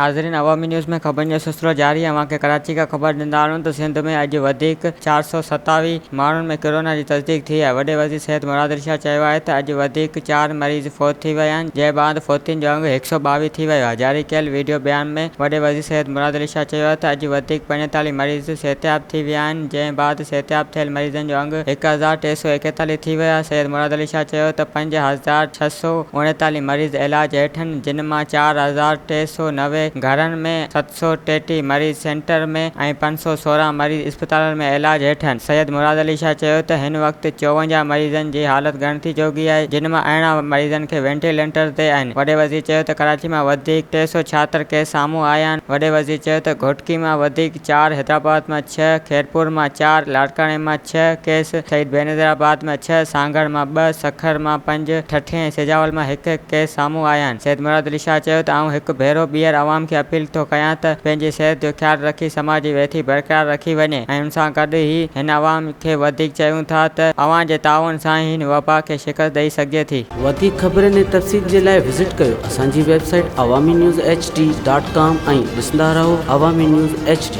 ناظرين عوامي نيوز ۾ خبرن جو سلسلو جاري اوهان کي ڪراچي کان خبر ڏيندا هلون ته سنڌ ۾ اڄ وڌيڪ 427 ماڻهن ۾ ڪرونا جي تصديق ٿي آهي وڏي وزير سيد مراد علي شاهه چيو آهي ته اڄ وڌيڪ چار مريض فوت ٿي ويا آهن جنهن بعد فوتين جو انگ 122 ٿي ويو آهي جاري ڪيل وڊيو بيان ۾ وڏي وزير سيد مراد علي شاهه چيو آهي ته اڄ وڌيڪ 45 مريض صحتياب ٿي ويا آهن جنهن بعد صحتياب ٿيل مريضن جو انگ 1341 ٿي ويو آهي سيد مراد علي شاهه چيو ته 5639 مريض علاج هيٺ آهن جن مان 4390 گهرن ۾، 733 مريض سينٽر ۾ ۽ 516 مريض اسپتالن ۾ علاج هيٺ آهن. سيد مراد علي شاهه چيو ته هن وقت 54 مريضن جي حالت ڳڻتي جوڳي آهي جن مان 18 مريضن کي وينٽيلينٽر تي آهن. وڏي وزير چيو ته ڪراچي مان وڌيڪ 376 ڪيس سامهون آيا آهن. وڏي وزير چيو ته گهوٽڪي مان وڌيڪ چار، حيدرآباد مان ڇهه، خيرپور مان چار، لاڙڪاڻي مان ڇهه ڪيس، شهيد بينظير آباد مان ڇهه، سانگهڙ مان ٻه، سکر مان پنج، ٺٽي ۽ سجاول مان هڪ هڪ ڪيس سامهون آيا آهن. سيد مراد علي شاهه چيو ته آئون هڪ ڀيرو ٻيهر عوام کي اپيل ٿو ڪيان ته پنهنجي صحت جو خيال رکي سماجي ويٿي برقرار رکي وڃي ۽ ان سان گڏ ئي هن عوام کي وڌيڪ چيون ٿا ته اوهان جي تعاون سان ئي هن وبا کي شڪست ڏئي سگهجي ٿي. وڌيڪ خبرن ۽ تفصيل جي لاء وزٽ ڪيو اسان جي website Awami news H D dot com ۽ ڏسندا رهو عوامي نيوز ايڇ ڊي.